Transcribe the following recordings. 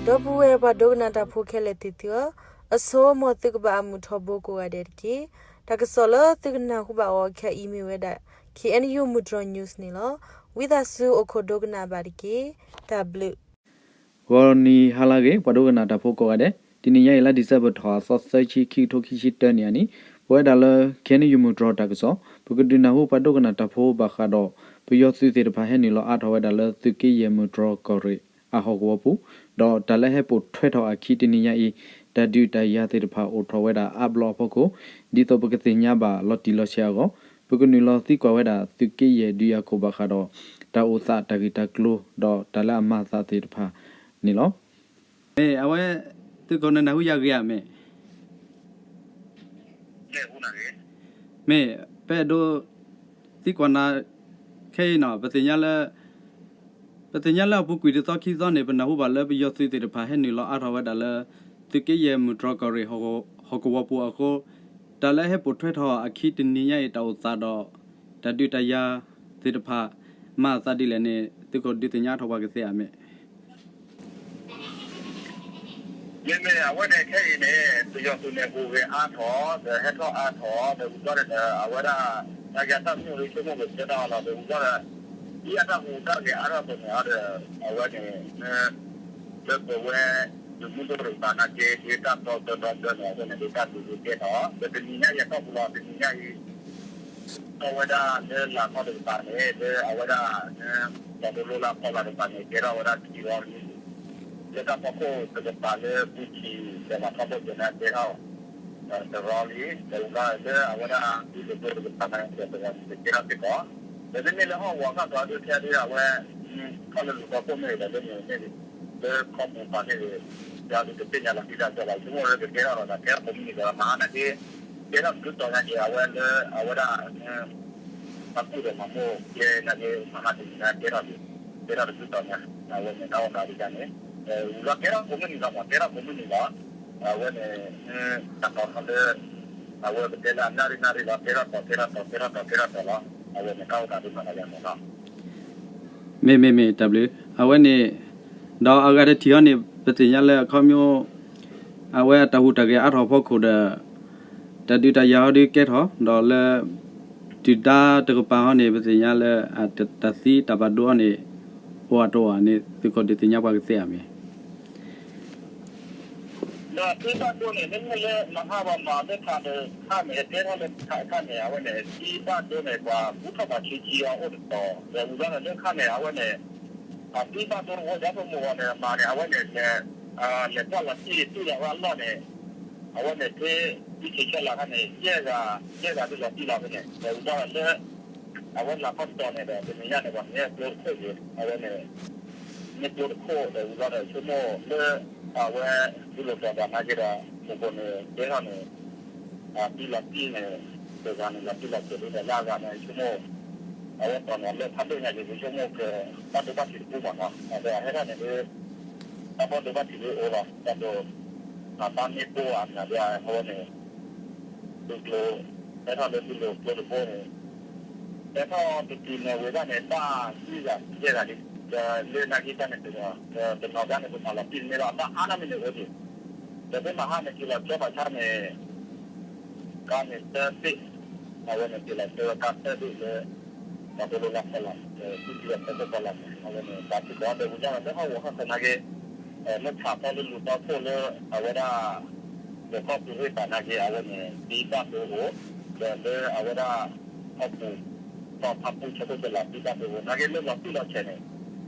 ဒီပုၢ်ဝဲၢ်ပှၤဒိကနၣ်တၢ်ဖိခဲလၢာ်သ့ၣ်သုဧၢ, အဆိ မ်သုကဘၣ်အမုာ်ထီဘိကိးဂၤဒဲးတက့ၢ်. တၢ်ကစီၣ်လၢသုကနၢ်ဟူဘၣ်အီၤခဲအံၤမ့ၢ်ဝဲဒၣ် ခ့ၣ်အဲၣ်ယူၣ် မုၢ်တြီၢ် news န့ၣ်လီၤ. ဝံသးစူၤအိၣ်ခိးဒိကနၣ်ဘၣ်တက့ၢ်. တၢ်ဘျုး ဂီၤနံၤဟါလၢအဂ့ၤ ပှၤဒိကနၣ်တၢ်ဖိကိးဂၤဒဲး, တနံၤညါအံၤလါ December ထီၣ်အသီသၢဆံ ခံကထိခံဆံတၢနံၣ်အနံၤ, ပဝဲဒၣ်လၢ ခ့ၣ်အဲၣ်ယူၣ် မုၢ်တြီၢ်တၢ်ကစီၣ် ပကဒုးနၢ်ဟူပှၤဒိကနၣ်တၢ်ဖိဘၣ်ဃးဒီး ပယီၤသုးသ့ၣ်တဖၣ်ဟဲနုာ်လီၤအါထီၣ်ဝဲဒၣ်လၢသုးက့ယဲၢ် မုၢ်တြီၢ်ကီၢ်ရ့ၣ်အဟီၣ်ကဝီၤပူၤ, ဒီးတၢ်လၢဟဲပိာ်ထွဲထီၣ်အခံတနံၤညါအံၤ, တၢ်ဒုးတၢ်ယၤသ့ၣ်တဖၣ်အိၣ်ထီၣ်ဝဲဒၣ်အါဘျီအဖီခိၣ်, ဒ်သိးပကသ့ၣ်ညါဘၣ်လီၤတံၢ်လီၤဆဲးအဂီၢ်, ပကနုာ်လီၤသံကွၢ်ဝဲဒၣ်သုးက့ယဲၢ်ဒုးယၤခိၣ်ဘၣ်ဃးဒီး တၢ်အိၣ်သးတၢ်ဂ့ၢ်တၢ်ကျိၤ ဒီးတၢ်လၢအမၤအသးသ့ၣ်တဖၣ်န့ၣ်လီၤ. မ့ၢ်အဝဲ သုးခိၣ်နနၢ်ဟူယၤဂ့ၤဧါမ့ၢ် မ့ၢ် ပအဲၣ်ဒိးသံကွၢ်နၤ ခဲအံၤနီၤ ပသ့ၣ်ညါလၢ ပသ့ၣ်ညါလၢအပူၤကွံာ်တသီခံသီန့ၣ် ပနၢ်ဟူဘၣ်လၢပယီၤသုးသ့ၣ်တဖၣ်ဟဲနုာ်လီၤအါထီၣ်ဝဲဒၣ်လၢ သုးက့ယဲၢ် မုၢ်တြီၢ်ကီၢ်ရ့ၣ် ဟီၣ်ကဝီၤပူၤအဃိ, တၢ်လၢဟဲပိာ်ထွဲထီၣ်အခံတနံၤညါအံၤ တၢ်အိၣ်သးဒီး တၢ်ဒုးတၢ်ယၤသ့ၣ်တဖၣ် မၤအသးဒ်လဲၣ်န့ၣ် သုးခိၣ်ဒုးသ့ၣ်ညါထီၣ်ပှၤကသ့ဧါမ့ၢ် မ့မ့ၢ်အဝဲန့ၣ်ခဲအံၤန့ၣ် ပယီၤသုးန့ၣ်ဟူးဂဲၤအါထီၣ် ဒီးဟဲထီၣ်အါထီၣ် ဒီးဝံၤဘျီန့ၣ်ဒီး အဝဲဒၣ် နာ်က့တၢ်မုၢ်ရ့ဆိကမိၣ်က့ၤတဲတၢ်အီၤလီၤ ဒီးဝံၤဘျီဒီး ဒ်အတၢ်ဟူးတၢ်ဂဲၤအါထီၣ်အသိးန့ၣ်ဒီး အဝဲန့ၣ် လၢပဝဲ သုးမုၢ်ဒိၣ်တကပၤနာ်က့ ဒ်တၢ်တီဘၢတီဘၢန့ၣ် အဝဲန့ၣ်ဒ်တၢ်ဒုးကဲထီၣ် ဒီးတနံၤညါယဲၢ်ကီၢ်ပူၤလီၤ တနံၤညါအံၤ အဝဲဒၣ်လၢလၤကီၢ်တကပၤန့ၣ် လၢအဝဲဒၣ် ပှၤဒိလိလၢအဖီလာ်တကပၤန့ၣ် ကဲထီၣ်ဝဲဒၣ်ခံရီလံ လၢတၢ်ဖီခိၣ်တကပၤလၢပူၤဆံး ဒီးမၤထီဘိၣ်ကဲန့ၣ် ကဲထီၣ် တရီလံ ဒီးဝံၤလီၤလၢအဝဲဒၣ် ဒူသကိးတကပၤန့ၣ် ဒီးတဂၤန့ၣ် ကဲထီၣ်စ့ၢ်ကီး ဒီးမ့မ့ၢ်လၢဟီၣ်ကဝီၤခါကျါဒုးခဲဒုး အဝဲ ခီၣ်လၢလူၤကီၢ်ခိၣ်မ့ၢ်ဂ့ၤဒီး လၢန့ၣ်မ့ၢ်ဂ့ၤ လၢခီပူၤပၤမ့ၢ်ဂ့ၤ ယၤဒုးတသ့ၣ်ညါလီၤတံၢ်လီၤဆဲးဘၣ် ဆိကမိၣ်လၢကကဲထီၣ်ဒီး ကဲထီၣ်ကိးမုၢ်နံၤဒီး မဟါနာ်က့ ကဲထီၣ်တဒုတီၤညါက့ၤ အဝဲလၢအဝဲဒၣ် ပှၤကူၣ်ဒီးမၤမိၢ်ကဲနာ်က့ မဟါတနံၤညါကဲထီၣ်ဒုး ကဲထီၣ်တဒုတီၤညါ အဝဲန့ၣ် တၢ်အိၣ်သးဒ်န့ၣ် ဝံၤလီၤကဲထီၣ်ကိးမုၢ်နံၤလီၤမး ကဲထီၣ်ကိးမုၢ်နံၤလီၤ အဝဲန့ၣ် တၢ်တီၤထီလၢ အဝဲပတဲလၢအနၣ်ရံၣ်နၣ်ရံၣ်လီၤ ကဲထီၣ်တီၤ ကဲထီၣ်တီၤ ကဲထီၣ်တီၤ ကဲထီၣ်တီၤလီၤ အဝဲန့ၣ် တၢ်အိၣ်သးဒ်မၤသးယၤမးလီၤ မ့ၢ်မ့ၢ်မ့ၢ် တၢ်ဘျုး အဝဲန့ၣ် ဒီးအဂၤတထံၣ်အီၤန့ၣ် ပသ့ၣ်ညါလၢအခီပညီ အဝဲအတၢ်ဟူးတၢ်ဂဲၤအါထီၣ်အဖီခိၣ်ဒီး တၢ်ဒုးတၢ်ယၤဟီဒုးကဲထီၣ် ဒီးလၢ ဒုၣ်ဒါတကပၤဟီန့ၣ် ပသ့ၣ်ညါလၢ တၢ်သံတၢ်ဘၣ်ဒိအီၤန့ၣ် အိၣ်အတအိၣ်ဧါန့ၣ် သုးခိၣ်ဒုးသ့ၣ်ညါပှၤကသ့ဧါမ့ၢ် ဒီးသံဘၣ်ဒိန့ၣ် မ့မ့ၢ်လၢမဟါဘၣ်မးလၢခါဒီးခါန့ၣ် ကဲထီၣ်လၢခါန့ၣ် အဝဲန့ၣ် သံဘၣ်ဒိန့ၣ် ပှၤကူၣ်ထီၣ်ဘၣ်ဆံးဆံးအီၤအိၣ်တတီၤ ဒီးဝံၤဘျီန့ၣ်လၢခါန့ၣ် အဝဲန့ၣ် အသံဘၣ်ဒိဝဲဒၣ်ပမိၢ်ဂီၤန့ၣ် မၤန့ၣ် အဝဲန့ၣ် လဲၤကွၢ်လီၤတံၢ်တံၢ်လီၤဝဲအလီၢ်န့ၣ် အဝဲန့ၣ် ဖဲ တံၢ်ဆံးဆဲလီၤခါန့ၣ် ယဲၢ်ဂၤ ယဲၢ်ဂၤဒုးလီၤတံၢ်လီၤဖဲန့ၣ် ဒီးဝံၤဘျီန့ၣ်လၢ အဝဲလၤကီၢ်တတီၤန့ၣ်ဒီး တနံၤညါန့ၣ် ပှၤမ့ၢ်ကျိတခိၣ်က့ၤ အဝဲန့ၣ် မ့ၢ်ကျိတခိၣ်ဒီးဝံၤဘျီဒီး ဆိကမိၣ်လၢ အဝဲ ဒုးလိာ်တီၤဘၣ်နာ်က့ဒီး မုၢ်ကိၣ်န့ၣ် ကဲထီၣ်န့ၣ် သံလီၤတံၢ်န့ၣ် တဂၤန့ၣ် လီၤတံၢ်လီၤဆဲးဒ်န့ၣ် လၢအဂၤန့ၣ် ဆိကမိၣ် အဝဲတီၤန့ၣ် အလၢၢ်ဖးဒိၣ်ညါက့ၤ ပဆိကမိၣ်က ဘၣ်ဒိဘၣ်ထံးတပူၤမးနီၤ ဒီးအဟဲထီၣ်န့ၣ်ဒ် တၢ်ဘၣ်ဒိဘၣ်ထံးဒ်အိၣ်လီၤ တၢ်ဒိ အဘၣ်မ့ၢ်ပိၢ်အမၤဒ်အဝဲန့ၣ် ဒုးကျိ ဟဲထီၣ်လၢဒုးလိာ်ကျိတဘိန့ၣ် ဟဲထီၣ်တတုၤန့ၣ်ဝံၤဘၣ်န့ၣ် ဘၣ်ယဲၢ်ဂၤဒ် ယဲၢ်ဂၤဒ် ဒီးလၢနာ်က့တၢ်န့ၣ် တနီၤဘၣ်န့ၣ် ပမၤလီၤတံၢ်န့ၢ်ဘၣ် ဘၣ်အါနီၢ်မ့ၢ်န့ၣ်အိၣ်ဒံး ဒီးဖဲမဟါန့ၣ် က့ၤလီၤကၠီဘၣ်ဆါန့ၣ် ကါန့ၣ်သၢဘ့ၣ် အဝဲန့ၣ် က့ၤလီၤကၠီဝဲကါသၢဘ့ၣ်လၢ ပှၤဒိလိလၢဖီလာ် သူၣ်ထံဒီးဖီခိၣ်ဖီလာ်န့ၣ် အဝဲန့ၣ် ဘၣ်စ့ၢ်ကီးဒီးဝံၤလီၤလၢဟီၣ်ကဝီၤခီၣ်ခၢၣ်နာ်က့ လၢဆၣ်ဖီလၢလူၤတီခိၣ်လၢ အဝဲဒၣ် ယဲၢ်ကီၢ်ပူၤသ့ၣ်တဖၣ်နာ်က့ အဝဲန့ၣ် သံဘၣ်ဒိအိၣ် ဒီးလၢအဝဲဒၣ် ဟီၣ်ပူၤ ကီၢ်ဖးပူၤဆၢခိၣ်ဆၢလာ် သံဘၣ်ဒိအိၣ် နာ်က့လၢလီၤတံၢ်လီၤဆဲးန့ၣ်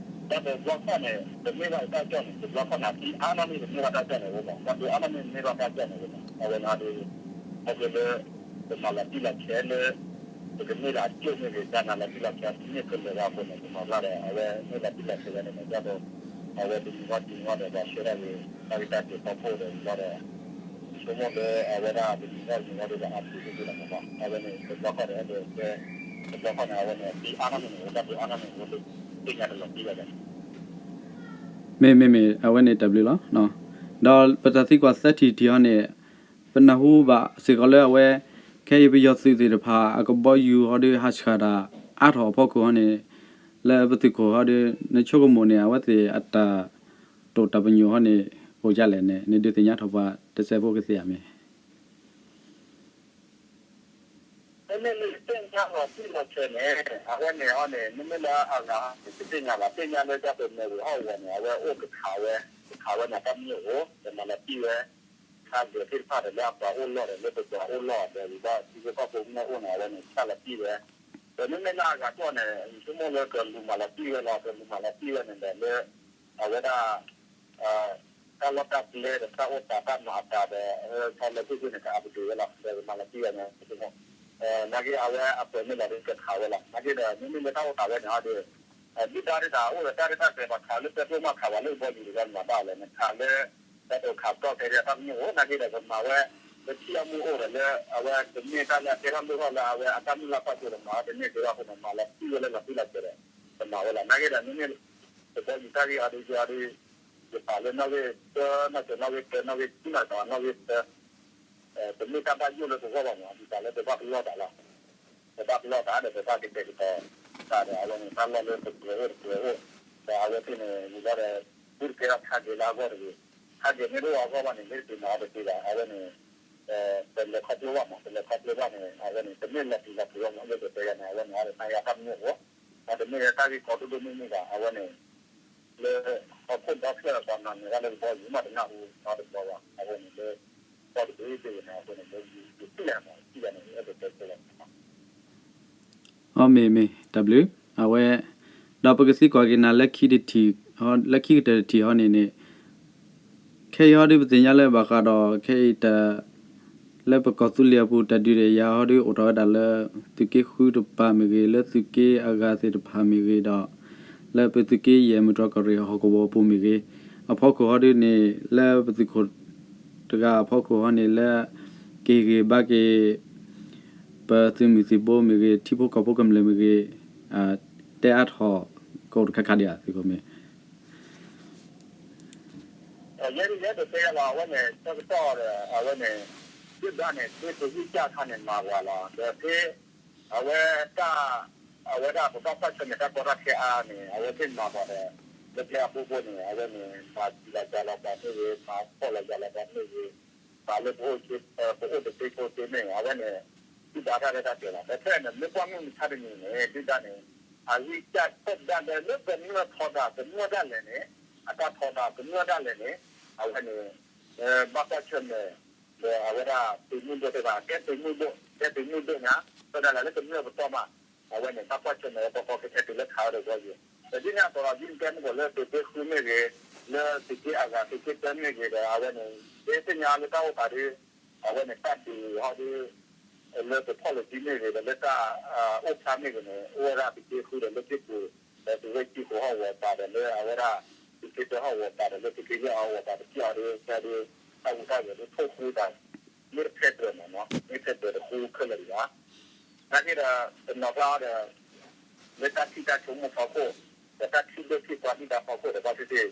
တၢ်ဒိးတဘျီခီၣ်န့ၣ် ပမ့ၢ်ဘၣ်တၢ်ကၠီၣ်န့ၣ် တဘျီခီၣ်န့ၣ် သံအါနီၢ်မ့ၢ်ပမ့ၢ်ဘၣ်တၢ်ကၠီၣ်န့ၣ်အိၣ်မး တၢ်ဒိးအါနီၢ်မ့ၢ်ပမ့ၢ်ဘၣ်တၢ်ကၠီၣ်န့ၣ်အိၣ်မး အဝဲန့ၣ်ဒီး ခီဖျိလၢ ပမၤလီၤတံၢ်လီၤဆဲးလၢ ပကမ့ၢ်ဒၣ်အကၠိၣ်မ့ၢ်ဂ့ၤ တၢ်မၤလီၤတံၢ်လီၤဆဲးမ့ၢ်ကလဲၤဘၣ်အဃိန့ၣ် ပမၤဘၣ်ဒီး အဝဲမ့ၢ်လီၤတံၢ်လီၤဆဲးဝဲန့ၣ် ဒ်သိး အဝဲတနံၤဂီၢ်တနံၤဂီၢ်ဒီး ပှၤဆှၢတၢ်ဂ့ၤ တၢ်ဂ့ၢ်တၢ်ကျိၤဖီခိၣ်ဒီး ဝံၤလီၤဒီး ဆိကမိၣ်လၢအဝဲဒၣ်တနံၤဂီၢ်တနံၤဂီၢ်ဒီး အါစုတစုလီၤမး အဝဲန့ၣ် တဘျီခီၣ်ဒီး အဲၣ်ဒိးတဲ တဘျီခီၣ်န့ၣ် အဝဲန့ၣ် သံအါနီၢ်မ့ၢ်န့ၣ် တၢ်ဒိးအါနီၢ်မ့ၢ်န့ၣ် သ့ၣ်ညါတလီၤတံၢ်လီၤဆဲး မ့ၢ်မ့ၢ်မ့ၢ် အဝဲန့ၣ်တၢ်ဘျုးလီၤ. ဒီးပတၢ်သံကွၢ်သၢထံၣ်တထံၣ်အံၤန့ၣ် ပနၢ်ဟူဘၣ်စ့ၢ်ကီးလၢအဝဲ ခဲအံၤပယီၤသုးသ့ၣ်တဖၣ် အကဘီယူၤဟီဒီးဟးဆှၣ်တၢ်အါထီၣ်အဖီခိၣ်အံၤန့ၣ် လၢပသုးခိၣ်ဟီဒီး နဆိကမိၣ်န့ၣ် အဝဲသ့ၣ်အတၢ် တိာ်တၢ်ပညိၣ်ဟီန့ၣ် အိၣ်ဒ်လဲၣ်န့ၣ် နဒုးသ့ၣ်ညါထီၣ်ပှၤတစဲးဖိကသ့ဧါမ့ၢ် မ့မ့ၢ်လၢသ့ၣ်ညါလီၤတံၢ်လီၤဆဲးန့ၣ် အဝဲန့ၣ်အီၤန့ၣ် မ့မ့ၢ်လၢအဂၤ တသ့ၣ်ညါဘၣ် သ့ၣ်ညါလၢတၢ်ပမဲာ်ဝံၤဟီၣ်ဝီၤန့ၣ် အဝဲအိၣ်ကခးဝဲ ကခးဝဲန့ၣ် တၢ်မ့ၢ်အိၣ် တမၤလီၤတံၢ်ဝဲ ခါဂဲၤသ့ၣ်တဖၣ်ဒီး လၢအပှၤအိၣ်လီၢ်ဒီး လၢပပှၤအိၣ်လီၢ်ဒီး ဝံၤဘၣ်ထံဖိကီၢ်ဖိမ့ၢ်အိၣ်န့ၣ် အဝဲန့ၣ် တၢ်လီၤတံၢ်ဝဲ ဒီးမ့မ့ၢ်လၢအဂၤကီၢ်န့ၣ် ဆိကမိၣ်လၢကလူၤမၤလီၤတံၢ်ဝဲလီၤ ကလူၤမၤလီၤတံၢ်ဝဲန့ၣ်ဒီးလၢ အဝဲဒၣ် တၢ်လီၢ်တၢ်ကျဲဒီးတၢ်အိၣ်သးတၢ်မၤအသးဒီး ဆီလၢဘ့ၣ်ဘ့ၣ်န့ၣ် ကအပဒံးဝဲလီၤ ဒီးကမၤလီၤတံၢ်ဝဲန့ၣ် ဆိကမိၣ် နာ်က့အဝဲအပှဲၤမ့ၢ်လီၤဒီးကခးဝဲလီၤ နာ်က့ဒီး မ့မ့ၢ်လၢတၢ်အိၣ်သးဝဲန့ၣ်ဟီဒီး ဒုၣ်ဒါဒ်တၢ်အိၣ်ဒီးတၢ်ရဲၣ်တၢ်ကျဲၤဘၣ်ခးလၢပဲတြိၣ်မးခးဝဲလၢကဘီယူၤတဂၤမၤဘၣ်လဲၣ် နခးလၢ တၢ်တိာ်ခးပတီၢ်ခဲဒၣ်တၢ်မ့ၢ်အိၣ် နာ်က့ဒီးကမၤဝဲ ပထံၣ်အမူအိၣ်ဒီးလၢ အဝဲတမ့ၢ်တၢ်လၢအတဲထီၣ်လိၣ်ထီၣ်လၢအဝဲအတၢ်မုၢ်လၢ်ကွၢ်စိဒီးမၤဝဲတန့ၢ်က့ၤဘၣ်အဃိန့ၣ် မၤလီၤတံၢ်ဝဲလၢလီၤတံၢ်လီၤဆဲးဒီး ကမၤဝဲလီၤ နာ်က့ဒီးမ့မ့ၢ် ကဘီယူၤတၢ်ဂ့ၢ်အီၤဒီးယၤဒီး ယပာ်လၢနီၣ်ဂံၢ်သၢ နီၣ်ကၠီနီၣ်ဂံၢ်သၢ နီၣ်ဂံၢ်ဆံနီၣ်ကၠီနီၣ်ဂံၢ်သၢ တမ့ၢ်တၢ်ဘၣ်ယိၣ်လၢပဂီၢ်ဘၣ်မး ဒ်သိးလၢပဘၣ်ပလီၢ်သးလီၤ ပဘၣ်ပလီၢ်သးဒီး ပဘၣ်ကတဲာ်ကတီၤသးဒီး အဝဲန့ၣ် တၢ်လီၢ်လၢပပှဲၤအိၣ်တပှဲၤအိၣ် ဒီးအဝဲသ့ၣ်န့ၣ် ဝံၤလီၤဒီး ဃုတကဲထီၣ်ခါက့ၤလၢအဂီၢ်တဂ့ၤ ခါက့ၤမ့ၢ်တအိၣ်အဂီၢ်ဘၣ်န့ၣ် မ့ၢ်တပ့ၤမၤအီၤတသ့ဘၣ် အဝဲန့ၣ် ပလဲၤခီဖျိဘၣ်မး ပလဲၤခီဖျိဘၣ်န့ၣ် အဝဲန့ၣ် တမ့ၢ်လီၤပျံၤလီၤဖုးဘၣ်မး ယဲၢ်တဲတဲယၤန့ၣ် အဝဲန့ၣ် အဝဲန့ၣ် အါတက့ၢ်တၢ်ဂ့ၢ်ကီဒိၣ်ဒိၣ်မုၢ်မုၢ်ဘၣ် အဝဲန့ၣ် လၢ ဟီၣ်ခိၣ်ဒီဖျၢၣ်ပှၤမၤနၢၤတၢ်လၢကဘီယူၤမးတနၢ်ဟူနီတဘျီဘၣ် အဝဲန့ၣ်လၢ ကီၢ်တဘ့ၣ်သ့ၣ်န့ၣ် အဝဲန့ၣ်လၢယထံၣ်ယၤမး ထံၣ်ယၤန့ၣ် အဲၣ်ဒိးတဲဆၢလီၤ အီၣ်မ့ၢ်မ့ၢ် တၢ်ဘျုး အဝဲ ဒီးပကသံကွၢ်က့ၤနၤလၢခံတထံၣ် လၢခံကတၢၢ်တထံၣ်ဟီန့ၣ်န့ၣ် ခဲအံၤဟီဒုးပသ့ၣ်ညါလၢဘၣ်ဃးဒီး ခဲအံၤတၢ် လၢပကီၢ်သူလ့ၤအပူၤတၢ်ဒုးတၢ်ယၤဟီဒုးအိၣ်ထီၣ်ဝဲဒၣ်လၢ သုးက့ဃုတပၤမ့ၢ်ဂ့ၤ လၢသုးက့အဂၤသ့ၣ်တဖၣ်မ့ၢ်ဂ့ၤဒီး လၢပသုးက့ယဲၢ်မုၢ်တြီၢ်ကီၢ်ရ့ၣ်အဟီၣ်ကဝီၤပူၤမ့ၢ်ဂ့ၤ အဖီခိၣ်ဟီဒုးန့ၣ် လၢပသုးခိၣ်တဂၤအဖီခိၣ်ဟီန့ၣ် လၢကဟ့ၣ်ဂံၢ်ဘါက့ၤ ပသုးမုၢ်သံၣ်ဘိမ့ၢ်ဂ့ၤ ထံဖိကီၢ်ဖိကမျၢၢ်မ့ၢ်ဂ့ၤ တဲအါထီၣ်ကအိၣ်တခါခါဒံးဧါ သုးခိၣ်မ့ၢ် ယဲဒ်ယဲဒိးတဲယၤလီၤ အဝဲန့ၣ် ဆၢကတီၢ်ဒီး အဝဲန့ၣ် ဒုၣ်ဒါန့ၣ် ဖဲပဂံၢ်စၢ်အခါန့ၣ် မၤပှၤလီၤ ဒီးဖဲ အဝဲတၢ် အဝဲဒၣ်ပဘၣ်ကွၢ်ဆၢၣ်မဲာ်တၢ်ကီတၢ်ခဲအါန့ၣ် အဝဲသ့ၣ်မၤပှၤဒီး လၢကျဲအဘိဘိန့ၣ် အဝဲန့ၣ် မၤစံးလီၤစှၤလီၤပှၤမ့ၢ်ဂ့ၤ မၤဖှီၣ်လီၤယာ်လီၤပှၤမ့ၢ်ဂ့ၤ မၤလၢပအိၣ်က့ ပအိၣ်တသ့ဖိသ့မ့ၢ်ဂ့ၤ အဝဲန့ၣ် ဒုၣ်ဒါတၢ်ရဲၣ်တၢ်ကျဲၤလီၤ ဒီးဖဲန့ၣ် မ့ၢ်ကွၢ်မုၢ်မဆါတနံၤန့ၣ် ဒုၣ်ဒါန့ၣ် အဂံၢ်စၢ်ထီၣ်ဒၣ်လဲာ်လၢကမျၢၢ်ထီဒါ ကမျၢၢ်ဒၣ်လဲာ်န့ၣ် အတၢ်ထီဒါ ကမျၢၢ်ဒၣ်လဲာ်န့ၣ် အဝဲန့ၣ် ဘၣ်ကွၢ်ဆၢၣ်မဲာ် ဒီးအဝဲဒၣ်သုးမုၢ်ဒိၣ်သ့ၣ်တဖၣ် ကဲသုးမုၢ်ဒိၣ် ကဲသုးမုၢ်ဒိၣ်ညါ ထီဒါလဲာ်လၢကမျၢၢ်ပတီၢ်မး အဝဲန့ၣ် ဘၣ်ကွၢ်ဆၢၣ်မဲာ်ဝဲကီကီခဲခဲတုၤလၢခးဝဲဒီးကဘီယူၤ ဒီးဒ်န့ၣ်အသိးဒီး ဒ်နတဲမုၢ်ကီၢ်လၢသုးက့ဃုမ့ၢ်ဂ့ၤ လၢသုးက့အဂၤသုးက့သၢမ့ၢ်ဂ့ၤဒီး အဝဲန့ၣ် ဒ်သ့ၣ်ညါလၢတၢ်အိၣ်သးဒ် အဝဲန့ၣ် တၢ်ဒုးဟီဒ် လၢပဖီၣ်လိာ်စုမ့ၢ်ဂ့ၤဒီး လၢတၢ်အိၣ်ဖျါမ့ၢ်ဂ့ၤန့ၣ် အိၣ်ဝဲဒၣ်သုးက့ဃုဒီးလၢက့ၢ်ပူၤ ဒီးသုးဝဲၢ်ကံၢ်ဃိဟီၣ်ကဝီၤပၤဒီးလၢအဝဲဒၣ် သုးက့သၢဟီၣ်ကဝီၤပၤဒီးလၢသုးက့ယဲၢ်ဟီၣ်ကဝီၤပၤ ပထံၣ်အီၤဒ် ဖဲဒ် တၢ်ဟူးတၢ်ဂဲၤဒ်ထိၣ်ဃူတၢ် မ့ၢ်တဖဲပှဲၤမးနီၤ မ့ၢ်ဖဲပှဲၤတဃူခဲလၢာ်ဒံးဘၣ် နာ်က့ဒီး တနီၤကျါဒီး လၢတၢ်ထံၣ်တၢ်ဆိကမိၣ်ဖီခိၣ် ဒီးတၢ်ထံၣ်ဒိၣ်ထံၣ်ပှၤဒုၣ်ဒါဖီခိၣ်ဒီး ဘၣ်သ့ၣ်သ့ၣ်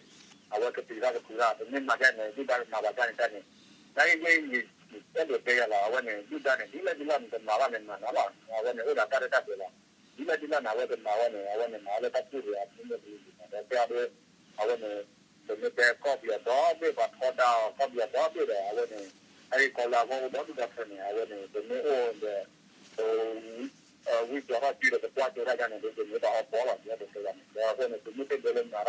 အဝဲကပျံၤတၢ်ကဖုးတၢ် ပမ့ၢ်မၤဒ်န့ၣ် ဒုၣ်ဒါကမၤဘၣ်ဒ်န့ၣ်တၢ်န့ၣ် နာ်က့ယဲ ယအဲၣ်ဒိးတဲယၤလီၤ အဝဲန့ၣ် ဒုၣ်ဒါန့ၣ် ဒ်လဲၣ်ဒ်လဲၣ်န့ၣ် ကမၤဘၣ်န့ၣ်မၤနီၤလီၤ အဝဲန့ၣ်အိၣ်ဒီးတၢ်ရဲၣ်တၢ်ကျဲၤလီၤ ဒ်လဲၣ်ဒ်လဲၣ်န့ၣ် အဝဲကမၤဝဲန့ၣ် အဝဲန့ၣ်မၤဝဲလၢတၢ်ကူၣ်ဂ့ၤအမူမ့ၢ်ပူၤန့ၣ် ဒီးတဲအီၤဒ် အဝဲန့ၣ် ပမ့ၢ်တဲကီၢ်ပယီၤဒီဘ့ၣ် ပှၤထီဒါအီၤ ကီၢ်ပယီၤဒီဘ့ၣ်ဒီး အဝဲန့ၣ် တၢ်ဂ့ၢ်ကီလၢအဂီၢ်အိၣ်ဒီဒူၣ်ဒီထၢန့ၣ် အဝဲန့ၣ် ပမ့ၢ်အိၣ်ဒီး ပ ဝံၣ်ကၠီထီၣ်စုဒီး ပကွၢ်ကၠိတၢ်ယါန့ၣ် ဒ်ပမ့ၢ်ဘၣ်အီၤပီလီၤ ယအဲၣ်ဒိးတဲယၤန့ၣ် ဒီးအဃိန့ၣ် ပမ့ၢ်တဒၢလၢမၤတၢ်သ့ၣ်တဖၣ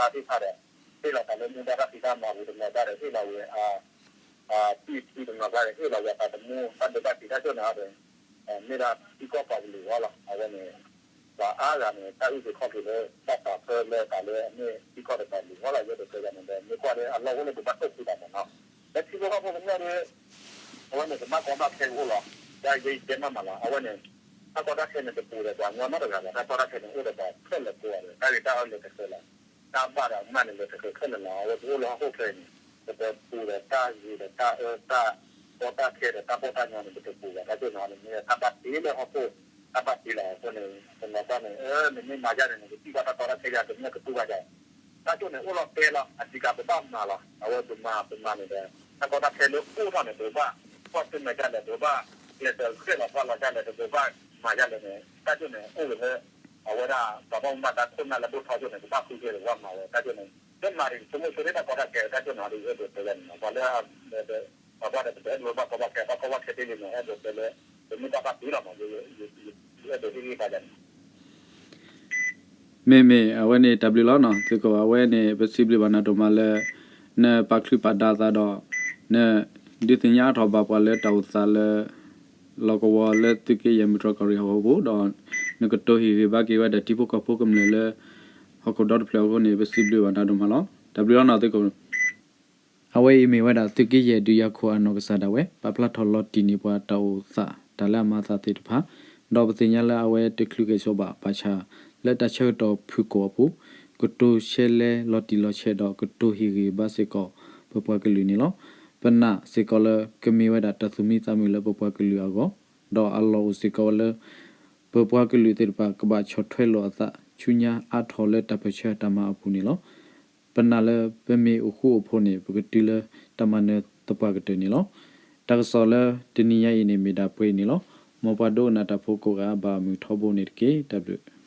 ်ဒီး ဟ့ၣ်လီၤသးလၢမူဒါတၢ်ဖံးတၢ်မၤပူၤ တနီၤကျါဒီး ဟ့ၣ်လီၤဝဲ အ ပံၣ်ထံ တနီၤကျါဒီး ဟ့ၣ်လီၤဝဲအသးသမူ တၢ်ဒိးဘၣ်စံးတၢ်ကၠိၣ်န့ၣ်ဒီး မ့ၢ်ဒၣ်ထံကီၢ်ပှၤကလုာ်အဂီၢ်လီၤ အဝဲန့ၣ် ပှၤအါဂၤန့ၣ် တၢ်အုၣ်က့ၤခီၣ်က့ၤလၢ ဘၣ်ပာ်ဖၢလၢသးလၢအမ့ၢ်ထံကီၢ်ဒီးပှၤကလုာ်အဂီၢ်လီၤ ယအဲၣ်ဒိးတဲယၤန့ၣ်ဒီး မ့ၢ်ကွၢ်လၢအလီၢ်အိၣ်လၢပဘၣ်ထိၣ်ဃူသးမးနီၤ လၢထံဖိကီၢ်ဖိကမျၢၢ်ဒီး အဝဲန့ၣ် ကဘၣ်ကီဘၣ်ခဲကအိၣ်လီၤ တၢ်ယဲယတဲမးမးလီၤ အဝဲန့ၣ် တၢ်ကီတၢ်ခဲန့ၣ် တပူၤဒီးပှၤကညီနီတဂၤဘၣ် တၢ်ကီတၢ်ခဲန့ၣ် အိၣ်ဒီးပှၤခဲလၢာ်ကိးဂၤဒဲး တၢ်ဂ့ၤတၢ်အၢလဲၤတဃဲလီၤ တၢ်ဘၣ်ဒီးမၢ်န့ၣ် လဲၤတဃဲခဲလၢာ်လီၤ အဝဲပအိၣ်လၢဟီၣ်ခိၣ်ချၢအံၤန့ၣ် ပတပူၤဒီးတၢ်ဂ့ၤဒီးတၢ်အၢ တၢ်ကီတၢ်ခဲဒီးတၢ်ဘီၣ်တၢ်ညီန့ၣ် ပတပူၤဘၣ် တၢ်ကၠိၣ်န့ၣ် မ့ၢ်တၢ်ဘၣ်တ့လၢဟီၣ်ခိၣ် တၢ်ဘၣ်တ့လီၤအဃိန့ၣ် ပမၤတၢ်န့ၣ် နမ့ၢ်မၤယါန့ၣ် နကထံၣ်ဘၣ်တၢ်ကီတၢ်ခဲယါ ကမျၢၢ်ကတူၢ်ဘၣ်ယါ တၢ်ကၠိၣ်န့ၣ် အိၣ်လီၤတဲလီၤ အဓိက ပဘၣ်မၤလီၤ အဝဲပမၤ ပမၤန့ၣ်ဒီး တၢ်ကီတၢ်ခဲလၢအိၣ်ထီၣ်န့ၣ် ပဘၣ်ကွၢ်ဆၢၣ်မဲာ်ဒ်လဲၣ် ပဘၣ်ကျဲးစၢးဃဲၣ်လီၤဘၣ်လီၤဒ်လဲၣ် ပဘၣ်မၤဒ်လဲၣ်န့ၣ် တၢ်ကၠိၣ်န့ၣ် အိၣ်ဝဲလၢ အဝဲဒၣ် ပှၤဘၣ်မူဘၣ်ဒါခိၣ်နၢ်လၢဒိၣ်ထီကၠိၣ်န့ၣ် ကဘၣ်ဃုကျဲဒီးကဘၣ်မၤဝဲ တၢ်ကၠိၣ်န့ၣ် လၢမၤရံ ဆိကမိၣ်ဆိရ့တၢ်ကီတၢ်ခဲ တၢ်ကနီၤဒီး အဲၣ်ဒိးတဲလၢန့ၣ် ပှၤလၢ ပှၤဘၣ်ဒီး ပတအဲၣ်ဒိးဘၣ်ကီဘၣ်ခဲ ဘၣ်ကီဘၣ်ခဲတ့ၢ်လံန့ၣ် အဲၣ်ဒိးတဲလၢ ပမ့ၢ်တၢ်ဘၣ်တ့လီၤမး အဲၣ်ဒိးဟ့ၣ်ဂံၢ်ဘါယၤန့ၣ် မ့မ့ၢ်အဝဲန့ၣ် တၢ်ဘျုးလီၤနီၤ သုးခိၣ် အဝဲန့ၣ် ပစံးဘျုးဘၣ်နၤဒိၣ်မးလၢ နပာ်ချူးပာ်ဒါသးဒီး နဒုးသ့ၣ်ညါအါထီၣ်ဘၣ်ပှၤလၢတၢ်အိၣ်သးလၢ လီၢ်ကဝီၤလၢသုးက့ယဲၢ်မုၢ်တြီၢ်ကီၢ်ရ့ၣ်ဟီၣ်ကဝီၤပူၤ ဒီးနကတိၤဟ့ၣ်ဂံၢ်ဘါက့ၤဝဲဒၣ်တံၤဖိကီၢ်ဖိကမျၢၢ်လၢ ဟီၣ်ခိၣ်ဒီတဖျၢၣ်အဃိန့ၣ် ပစံးဘျုးဘၣ်နၤဒိၣ်မးလီၤ. တၢ်ဘျုးလီၤနီၤ သုးခိၣ် အဝဲအံၤမ့ၢ်ဝဲဒၣ် သုးက့ယဲၢ်ဒုးယၤခိၣ်အနီၢ်ကစၢ်ဒၣ်ဝဲ ပာ်ဖျါထီၣ်လီၤတံၢ်န့ၢ်ပှၤတၢ်အိၣ်သး တၢ်လၢအမၤအသးသ့ၣ်တဖၣ်, ဒီးပသ့ၣ်ညါလၢအဝဲတချုးကဲဆိးဘၣ်ပာ်ဆၣ် လၢတၢ်ဆၢကတီၢ်ဖုၣ်ကိာ်အပူၤ ကတိၤရှဲလဲလီၤတံၢ်လီၤဆဲးဒီးကတိၤဟ့ၣ်ဂံၢ်ဘါစ့ၢ်ကီး ပပှၤကလုာ်န့ၣ်လီၤ. ပနာ်စ့ၢ်ကီးလၢ ကမ့ၢ်ဝဲဒၣ်တၢ်သူၣ်မံသးမုာ်လၢပပှၤကလုာ်အဂီၢ်, ဒီးအလီၢ်အိၣ်စ့ၢ်ကီးဝဲလၢ ပပှၤကလုာ်သ့ၣ်တဖၣ် ကဘၣ်ဆီၣ်ထွဲလိာ်အသး ဆူညါအါထီၣ်လၢတၢ်ပၢၢ်ဆၢအတၢ်မၤအပူၤန့ၣ်လီၤ. ပနာ်လၢပမ့ၢ်အိၣ်ဃူအိၣ်ဖိးန့ၣ် ပကတုၤလၢတၢ်မၤနၢၤသပှၢ်ကတၢၢ်န့ၣ်လီၤ. တၢ်ကစီၣ်လၢတနံၤညါအံၤန့ၣ် မ့ၢ်ဒၣ်ပှဲၤအံၤန့ၣ်လီၤ. မ်ပှၤဒိကနၣ်တၢ်ဖိကိးဂၤဘၣ်မုာ်ထီဘိန့ၣ်တက့ၢ်. တၢ်ဘျုး